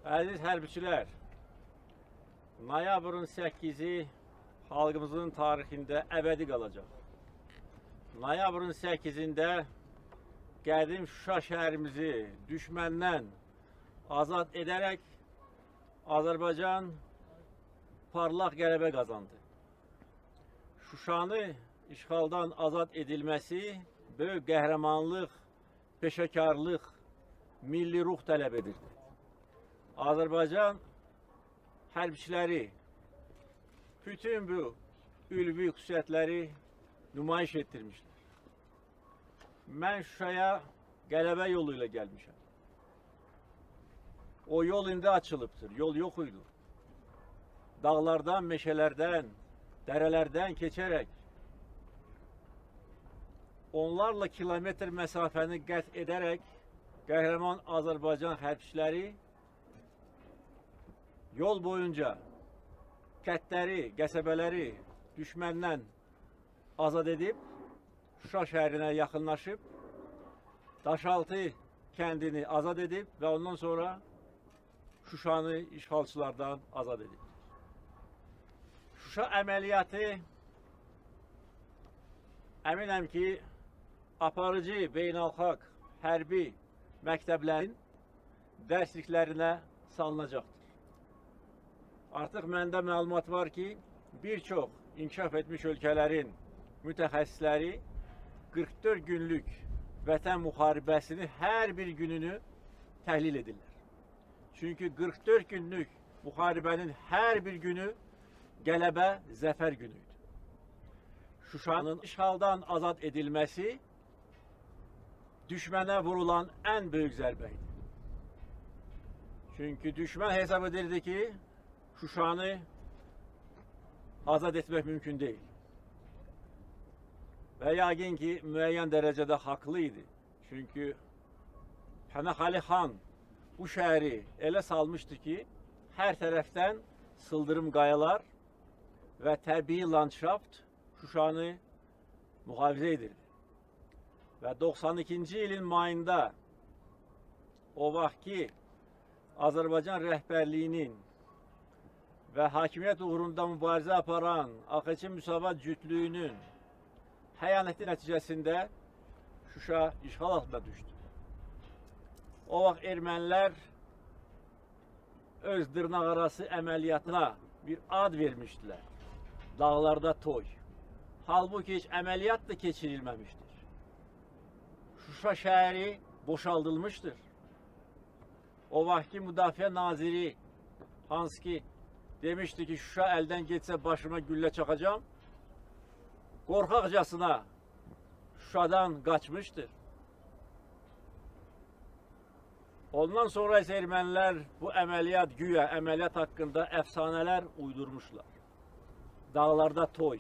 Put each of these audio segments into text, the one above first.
Əziz hərbiçilər, noyabrın 8-i xalqımızın tarixində əbədi qalacaq. Noyabrın 8-də qədim Şuşa şəhərimizi düşməndən azad edərək Azərbaycan parlaq qələbə qazandı. Şuşanı işğaldan azad edilməsi böyük qəhrəmanlıq, peşəkarlıq, milli ruh tələb edirdi. Azərbaycan hərbiçiləri bütün bu ülvi xüsusiyyətləri nümayiş etdirmişlər. Mən Şuşaya qələbə yolu ilə gəlmişəm. O yol indi açılıbdır, yol yox idi. Dağlardan, meşələrdən, dərələrdən keçərək onlarla kilometr məsafəni qət edərək qəhrəman Azərbaycan hərbiçiləri yol boyunca kəndləri, qəsəbələri düşməndən azad edib Şuşa şəhərinə yaxınlaşıb Daşaltı kəndini azad edib və ondan sonra Şuşanı işğalçılardan azad edib. Şuşa əməliyyatı əminəm ki, aparıcı beynəlxalq hərbi məktəblərin dərsliklərinə salınacaqdır. Artıq məndə məlumat var ki, bir çox inkişaf etmiş ölkələrin mütəxəssisləri 44 günlük vətən müharibəsini hər bir gününü təhlil edirlər. Çünki 44 günlük müharibənin hər bir günü qələbə, zəfər günü idi. Şuşanın işğaldan azad edilməsi düşmənə vurulan ən böyük zərbə idi. Çünki düşmən hesab edirdi ki, Şuşanı azad etmək mümkün deyil. Və yəqin ki, müəyyən dərəcədə haqlı idi. Çünki Pənahəli xan bu şəhəri elə salmışdı ki, hər tərəfdən sıldırım qayalar və təbii landşaft Şuşanı mühafizə edirdi. Və 92-ci ilin mayında o vaxt ki, Azərbaycan rəhbərliyinin və hakimiyyət uğrunda mübarizə aparan AXC Müsavat cütlüyünün xəyanəti nəticəsində Şuşa işğal altına düşdü. O vaxt ermənilər öz dırnaqarası əməliyyatına bir ad vermişdilər. Dağlarda toy. Halbuki heç əməliyyat da keçirilməmişdir. Şuşa şəhəri boşaldılmışdır. O vaxtki Müdafiə Naziri hansı ki demişdi ki Şuşa əldən getsə başıma güllə çakacağım. Qorxaqcasına Şuşadan qaçmışdır. Ondan sonra isə ermənilər bu əməliyyat, güya əməliyyat haqqında əfsanələr uydurmuşlar. Dağlarda toy.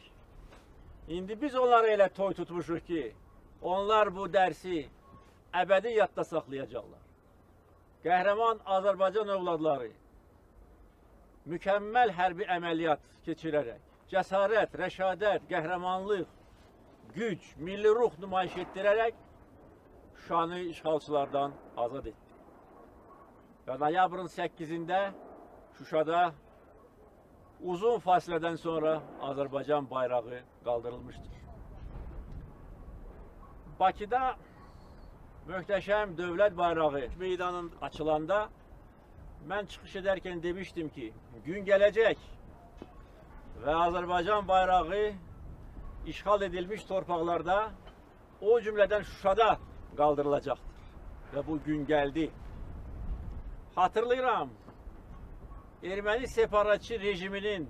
İndi biz onları elə toy tutmuşuq ki, onlar bu dərsi əbədi yadda saxlayacaqlar. Qəhrəman Azərbaycan övladları mükəmməl hərbi əməliyyat keçirərək, cəsarət, rəşadət, qəhrəmanlıq, güc, milli ruh nümayiş etdirərək Şuşanı işğalçılardan azad etdi. Və noyabrın 8-də Şuşada uzun fasilədən sonra Azərbaycan bayrağı qaldırılmışdır. Bakıda möhtəşəm dövlət bayrağı meydanın açılanda mən çıxış edərkən demişdim ki, gün gələcək və Azərbaycan bayrağı işğal edilmiş torpaqlarda, o cümlədən Şuşada qaldırılacaqdır. Və bu gün gəldi. Hatırlayıram, erməni separatçı rejiminin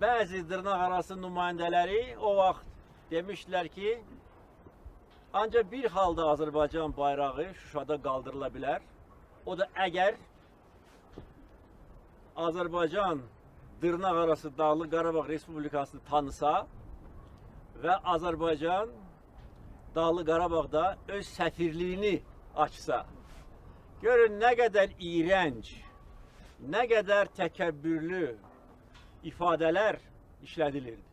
bəzi dırnaqarası nümayəndələri o vaxt demişdilər ki, ancaq bir halda Azərbaycan bayrağı Şuşada qaldırıla bilər. O da əgər Azərbaycan dırnaqarası Dağlıq Qarabağ Respublikasını tanısa və Azərbaycan Dağlıq Qarabağda öz səfirliyini açsa. Görün nə qədər iyrənc, nə qədər təkəbbürlü ifadələr işlədilirdi.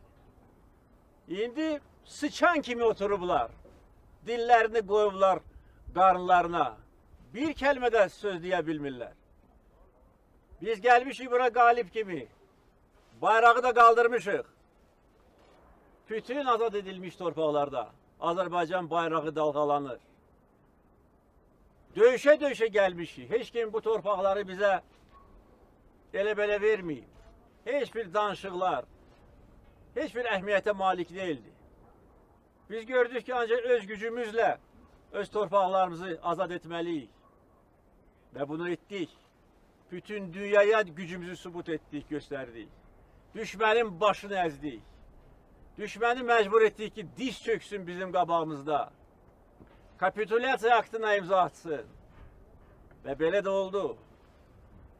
İndi sıçan kimi oturublar, dillərini qoyublar qarınlarına. Bir kəlmə də söz deyə bilmirlər. Biz gəlmişik bura qalib kimi. Bayrağı da qaldırmışıq. Bütün azad edilmiş torpaqlarda Azərbaycan bayrağı dalğalanır. Döyüşə-döyüşə gəlmişik. Heç kim bu torpaqları bizə elə belə verməyib. Heç bir danışıqlar, heç bir əhəmiyyətə malik deyildi. Biz gördük ki, ancaq öz gücümüzlə öz torpaqlarımızı azad etməliyik. Və bunu etdik. Bütün dünyaya gücümüzü sübut etdik, göstərdik. Düşmənin başını əzdik. Düşməni məcbur etdik ki, diz çöksün bizim qabağımızda. Kapitulyasiya aktına imza atsın. Və belə də oldu.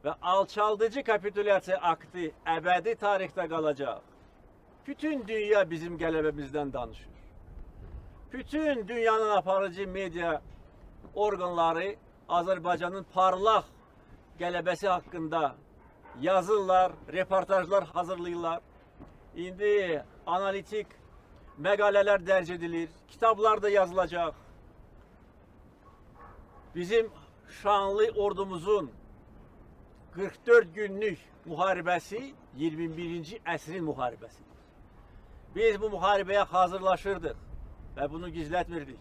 Və alçaldıcı kapitulyasiya aktı əbədi tarixdə qalacaq. Bütün dünya bizim qələbəmizdən danışır. Bütün dünyanın aparıcı media orqanları Azərbaycanın parlaq qələbəsi haqqında yazırlar, reportajlar hazırlayırlar. İndi analitik məqalələr dərc edilir, kitablar da yazılacaq. Bizim şanlı ordumuzun 44 günlük müharibəsi 21-ci əsrin müharibəsidir. Biz bu müharibəyə hazırlaşırdıq və bunu gizlətmirdik.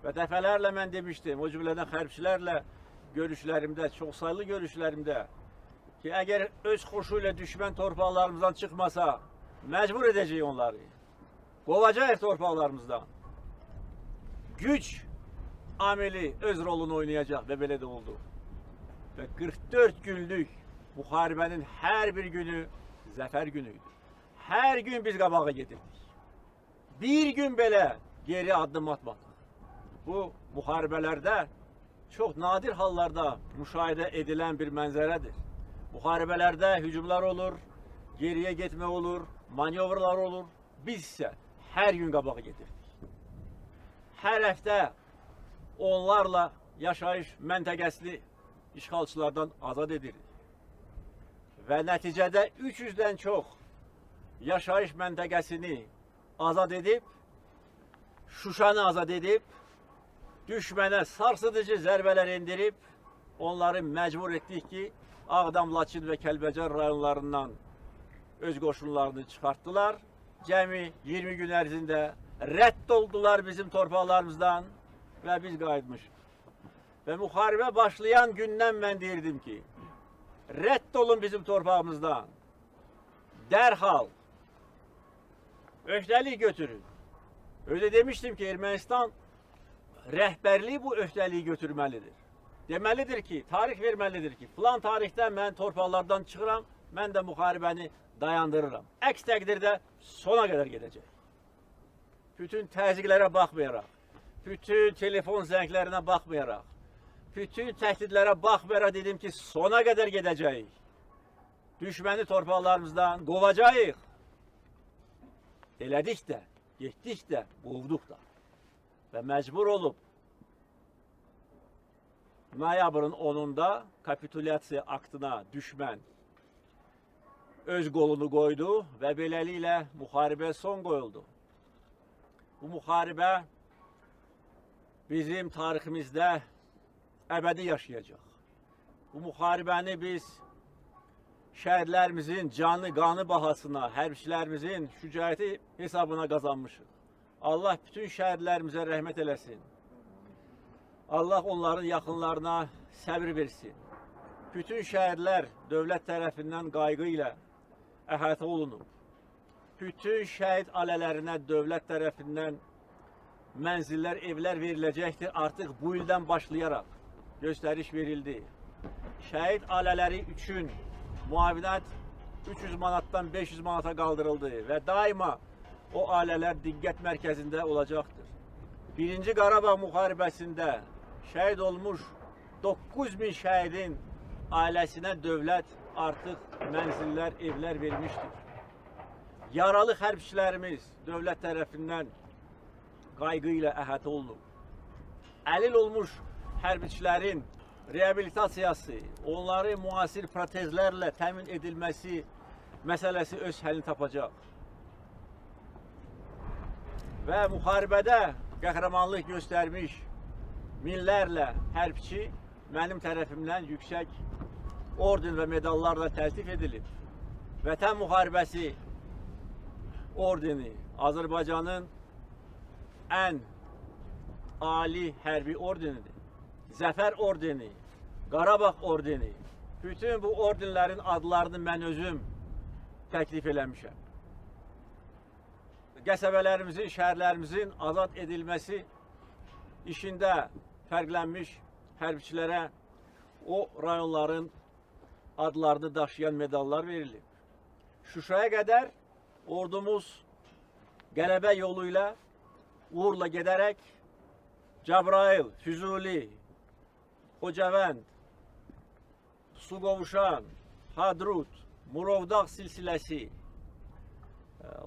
Və dəfələrlə mən demişdim, o cümlədən hərbçilərlə görüşlərimdə, çoxsaylı görüşlərimdə ki, əgər öz xoşu ilə düşmən torpaqlarımızdan çıxmasa, məcbur edəcəyik onları. Qovacağıq torpaqlarımızdan. Güc amili öz rolunu oynayacaq və belə də oldu. Və 44 günlük müharibənin hər bir günü zəfər günüydü. Hər gün biz qabağa gedirdik. Bir gün belə geri addım atmadıq. Bu müharibələrdə çox nadir hallarda müşahidə edilən bir mənzərədir. Müharibələrdə hücumlar olur, geriyə getmə olur, manevrlar olur. Biz isə hər gün qabağa gedirdik. Hər həftə onlarla yaşayış məntəqəsini işğalçılardan azad edirdik. Və nəticədə 300-dən çox yaşayış məntəqəsini azad edib, Şuşanı azad edib, düşmənə sarsıdıcı zərbələr endirib, onları məcbur etdik ki, Ağdam, Laçın və Kəlbəcər rayonlarından öz qoşunlarını çıxartdılar. Cəmi 20 gün ərzində rədd oldular bizim torpaqlarımızdan və biz qayıtmışıq. Və müharibə başlayan gündən mən deyirdim ki, rədd olun bizim torpağımızdan. Dərhal öhdəlik götürün. Öyle demiştim ki Ermənistan rəhbərliyi bu öhdəliyi götürməlidir. Deməlidir ki, tarix verməlidir ki, filan tarixdə mən torpaqlardan çıxıram, mən də müharibəni dayandırıram. Əks təqdirdə sona qədər gedəcək. Bütün təzyiqlərə baxmayaraq, bütün telefon zənglərinə baxmayaraq, bütün təhdidlərə baxmayaraq dedim ki, sona qədər gedəcəyik. Düşməni torpaqlarımızdan qovacağıq. Elədik də, getdik də, qovduq da. Və məcbur olub noyabrın 10-unda kapitulyasiya aktına düşmən öz qolunu qoydu və beləliklə müharibəyə son qoyuldu. Bu müharibə bizim tariximizdə əbədi yaşayacaq. Bu müharibəni biz şəhidlərimizin canı, qanı bahasına, hərbçilərimizin şücaəti hesabına qazanmışıq. Allah bütün şəhidlərimizə rəhmət eləsin. Allah onların yaxınlarına səbir versin. Bütün şəhidlər dövlət tərəfindən qayğı ilə əhatə olunub. Bütün şəhid ailələrinə dövlət tərəfindən mənzillər, evlər veriləcəkdir. Artıq bu ildən başlayaraq göstəriş verildi. Şəhid ailələri üçün müavinət 300 manatdan 500 manata qaldırıldı və daima o ailələr diqqət mərkəzində olacaqdır. Birinci Qarabağ müharibəsində şəhid olmuş 9000 şəhidin ailəsinə dövlət artıq mənzillər, evlər vermişdir. Yaralı hərbçilərimiz dövlət tərəfindən qayğı ilə əhatə olunub. Əlil olmuş hərbçilərin reabilitasiyası, onları müasir protezlərlə təmin edilməsi məsələsi öz həllini tapacaq. Və müharibədə qəhrəmanlıq göstərmiş minlərlə hərbçi mənim tərəfimdən yüksək orden və medallarla təltif edilib. Vətən Müharibəsi ordeni Azərbaycanın ən ali hərbi ordenidir. Zəfər ordeni, Qarabağ ordeni, bütün bu ordenlərin adlarını mən özüm təklif eləmişəm. Qəsəbələrimizin, şəhərlərimizin azad edilməsi işində fərqlənmiş hərbiçilərə o rayonların adlarını daşıyan medallar verilib. Şuşaya qədər ordumuz qələbə yolu ilə uğurla gedərək Cəbrayıl, Füzuli, Xocavənd, Suqovuşan, Hadrut, Murovdağ silsiləsi,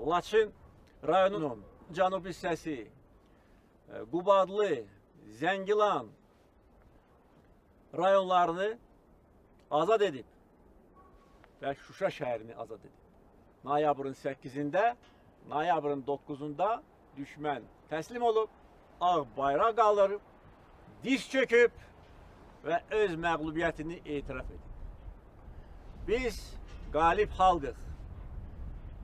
Laçın rayonunun cənub hissəsi, Qubadlı, Zəngilan rayonlarını azad edib və Şuşa şəhərini azad edib. Noyabrın 8-də, noyabrın 9-unda düşmən təslim olub, ağ bayraq qaldırıb, diz çöküb və öz məğlubiyyətini etiraf edib. Biz qalib xalqıq.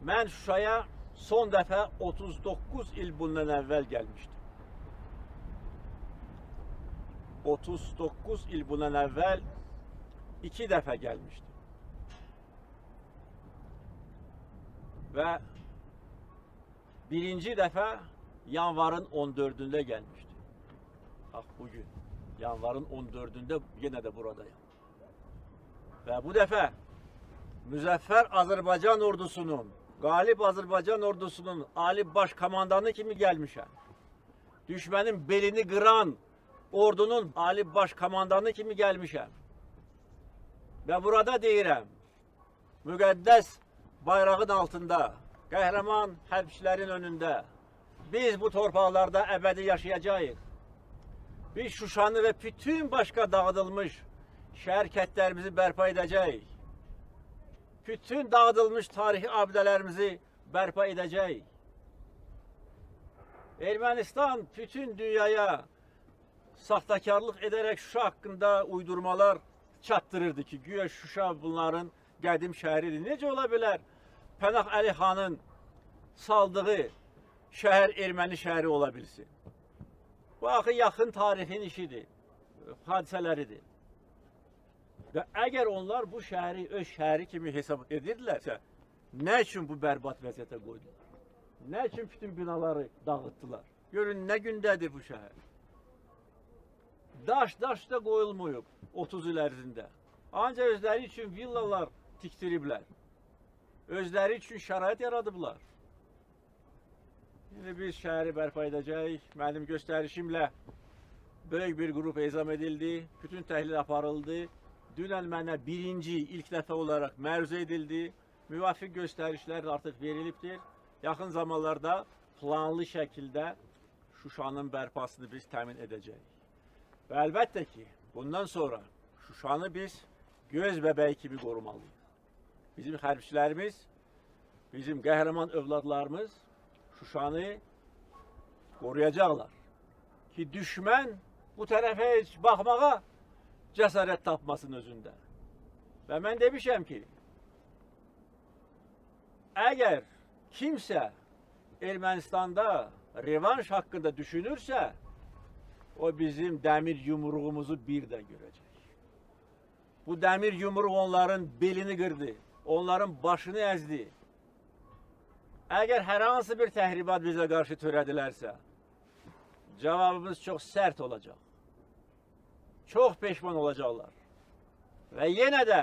Mən Şuşaya son dəfə 39 il bundan əvvəl gəlmişdim. 39 il bundan əvvəl 2 dəfə gəlmişdim. Və birinci dəfə yanvarın 14-ündə gəlmişdim. Bax bugün, yanvarın 14-ündə yenə də buradayım. Və bu dəfə Müzəffər Azərbaycan ordusunun, qalib Azərbaycan ordusunun ali baş komandanı kimi gəlmişəm. Düşmənin belini qıran ordunun ali baş komandanı kimi gəlmişəm. Və burada deyirəm, müqəddəs bayrağın altında, qəhrəman hərbçilərin önündə biz bu torpaqlarda əbədi yaşayacağıq. Biz Şuşanı və bütün başqa dağıdılmış şəhər kəndlərimizi bərpa edəcəyik. Bütün dağıdılmış tarixi abidələrimizi bərpa edəcəyik. Ermənistan bütün dünyaya saxtakarlıq edərək Şuşa haqqında uydurmalar çatdırırdı ki, güya Şuşa bunların qədim şəhəridir. Necə ola bilər? Pənah Əli xanın saldığı şəhər erməni şəhəri ola bilsin. Bu axı yaxın tarixin işidir, hadisələridir. Və əgər onlar bu şəhəri öz şəhəri kimi hesab edirdilərsə, nə üçün bu bərbad vəziyyətə qoydular? Nə üçün bütün binaları dağıtdılar? Görün nə gündədir bu şəhər. Daş daş da qoyulmayıb 30 il ərzində. Ancaq özləri üçün villalar tikdiriblər. Özləri üçün şərait yaradıblar. İndi biz şəhəri bərpa edəcəyik. Mənim göstərişimlə böyük bir qrup ezam edildi. Bütün təhlil aparıldı. Dünən mənə birinci, ilk dəfə olaraq məruzə edildi. Müvafiq göstərişlər artıq verilibdir. Yaxın zamanlarda planlı şəkildə Şuşanın bərpasını biz təmin edəcəyik. Və əlbəttə ki, bundan sonra Şuşanı biz göz bəbəyi kimi qorumalıyıq. Bizim hərbçilərimiz, bizim qəhrəman övladlarımız Şuşanı qoruyacaqlar. Ki düşmən bu tərəfə heç baxmağa cəsarət tapmasın özündə. Və mən demişəm ki, əgər kimsə Ermənistanda revanş haqqında düşünürsə, o bizim dəmir yumruğumuzu bir də görəcək. Bu dəmir yumruq onların belini qırdı, onların başını əzdi. Əgər hər hansı bir təhribat bizə qarşı törədilərsə, cavabımız çox sərt olacaq. Çox peşman olacaqlar. Və yenə də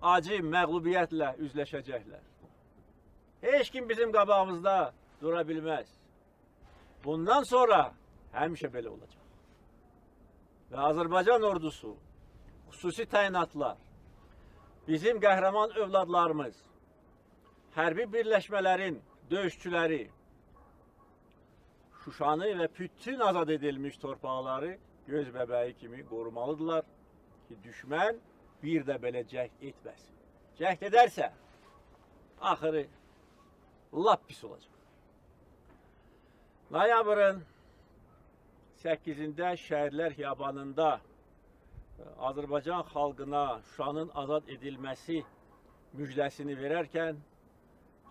acı məğlubiyyətlə üzləşəcəklər. Heç kim bizim qabağımızda dura bilməz. Bundan sonra həmişə belə olacaq. Və Azərbaycan ordusu, xüsusi təyinatlar, bizim qəhrəman övladlarımız, hərbi birləşmələrin döyüşçüləri Şuşanı və bütün azad edilmiş torpaqları göz bəbəyi kimi qorumalıdırlar ki, düşmən bir də belə cəhd etməsin. Cəhd edərsə, axırı lap pis olacaq. Noyabrın 8-də Şəhidlər Xiyabanında Azərbaycan xalqına Şuşanın azad edilməsi müjdəsini verərkən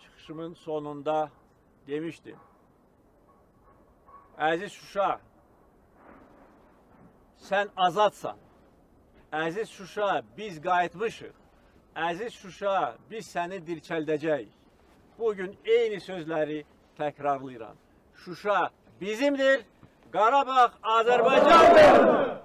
çıxışımın sonunda demişdim. Əziz Şuşa, sən azadsan. Əziz Şuşa, biz qayıtmışıq. Əziz Şuşa, biz səni dirçəldəcəyik. Bugün eyni sözləri təkrarlayıram. Şuşa bizimdir, Qarabağ Azərbaycandır.